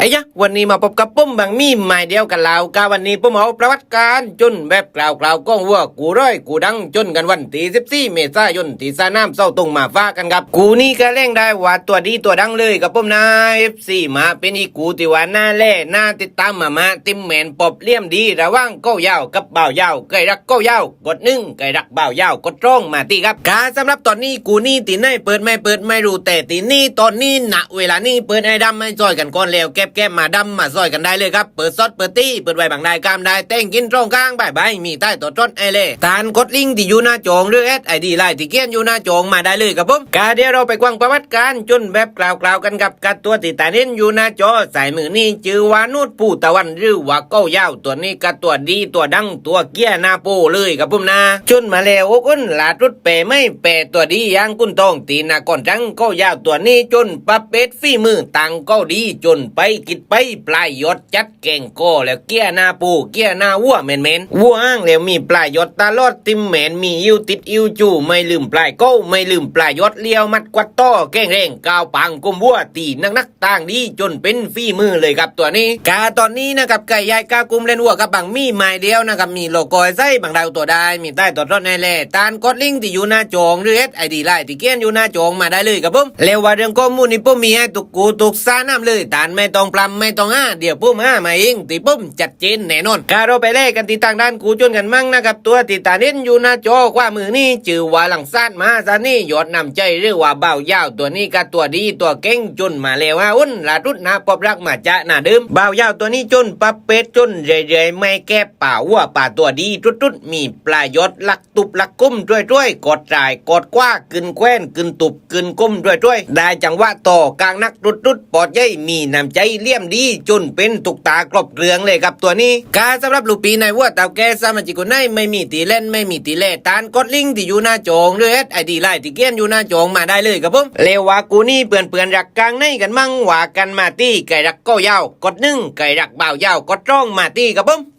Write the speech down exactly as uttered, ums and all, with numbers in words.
ไอ้ยะ วันนี้มาพบกับผมบังหมีหมายเดียวกันแล้วครับ วันนี้ผมเอาประวัติการจนแบบกล่าวๆของวัวกู้ร้อยกู้ดังจนกันวันที่สิบสี่เมษายนที่สนามเสาธงมาฝากกันครับ กู้นี้ก็เรียกได้ว่าตัวดีตัวดังเลยครับผมนะ เอฟซี มาเป็นอีกกู้ที่ว่าน่าแลน่าติดตามมามาติมแมนปอบเลี่ยมดีระหว่างเก้ายาวกับบ่าวยาว ใครรักเก้ายาวกดหนึ่ง ใครรักบ่าวยาวกดสองมาตี้ครับ กาสำหรับตอนนี้กู้นี้ตี้ไหนเปิดไม่เปิดไม่รู้ แต่ตี้นี้ตอนนี้ณเวลานี้เปิดไอ้ดำไอ้จ้อยกันก่อนแล้ว แก็บแก็บมาดำมาจ้อยกันได้เลยครับ เปิดสดเปิดตี้ เปิดไว้บังได้กามได้ แต่งกินตรงกลางบ่ายบ่ายมีใต้ต่อต้นไอ้เล่ ตานกดลิงก์ตี้อยู่หน้าจองหรือแอดไอดีไลน์ตี้เขียนอยู่หน้าจองมาได้เลยครับผม กาเดี๋ยวเราไปกว้างประวัติการจนแบบกล่าวๆกันครับ กาตัวตี้ตานเห็นอยู่หน้าจอซ้ายมือนี้ชื่อว่าหนูดผู้ตะวันหรือว่าเก้ายาว ตัวนี้กาตัวดีตัวดังตัวเกี้ยหน้าโปเลยครับผมนะ จนมาแล้วอกอ้นหลาดรุดแปรไม่แปรตัวดีอย่างกุนตองตี้หน้าก้อนจัง เก้ายาวตัวนี้จนประเภทฝีมือต่างก็ดี จนไปกิดไปปลายยอดจัดแกงก็แล้วเกี้ยหน้าโปเกี้ยหน้าวัวแมนๆ วัวอ้างแล้วมีปลายยอดตลอดติมแมน มีอิ้วติดอิ้วจู ไม่ลืมปลายเก้า ไม่ลืมปลายยอดเลี้ยวมัดกวัดต่อแกงแรงกาวปางกลมวัวตี้นักๆ ต่างดีจนเป็นฝีมือเลยครับตัวนี้ กาตอนนี้นะครับไก่ยายกากุมเล่นวัวกับบังหมีหมายเดียวนะครับ มีโลโก้ไอ้ไส้บังดาวตัวได้ มีใต้ต่อต้นไอ้เล่ ตานกดลิงก์ตี้อยู่หน้าจองหรือแอดไอดีไลน์ตี้เขียนอยู่หน้าจองมาได้เลยครับผม แล้วว่าเรื่องข้อมูลนี้ผมมีให้ทุกกู้ทุกสนามเลย ตานไม่ต้องปลำไม่ต้องหา เดี๋ยวผมหามาเองตี้ผมจัดเจนแน่นอน กาเราไปแลกกันตี้ทางด้านกู้จนกันมั่งนะครับ ตัวตี้ตานเห็นอยู่หน้าจอขวามือนี้ชื่อว่าหลังซานมหาซานี่ ยอดน้ำใจหรือว่าบ่าวยาว ตัวนี้กาตัวดีตัวเก่งจนมาแล้วฮะอ้นหลาดรุดหน้าปอบรักมาจะหน้าเดิม บ่าวยาวตัวนี้จนประเภทจนเรื่อยๆ ไม่แก้ป่าวัวป่าตัวดีรุดๆ มีปลายยอดลักตุบลักกุ้มด้วยๆ กอดตายกอดคว้าขึ้นแคว้นขึ้นตุบขึ้นกุ้มด้วยๆ ได้จังหวะต่อกลางนักรุดๆ ปอดใหญ่มีน้ำใจเลี่ยมดีจนเป็นตุกตากรอบเกลืองเลยครับตัวนี้ กาสำหรับลูกปีในวัวเต่าแก่สมาชิกคนไหนไม่มีตี้เล่นไม่มีตี้แล ตานกดลิงก์ตี้อยู่หน้าจองหรือแอดไอดีไลน์ตี้เขียนอยู่หน้าจองมาได้เลยครับผม แล้วว่ากู้นี้เปื่อนๆรักกลางในกันมั่งว่ากันมาตี้ ไก่รักเก้ายาวกดหนึ่ง ไก่รักบ่าวยาวกดสองมาตี้ครับผม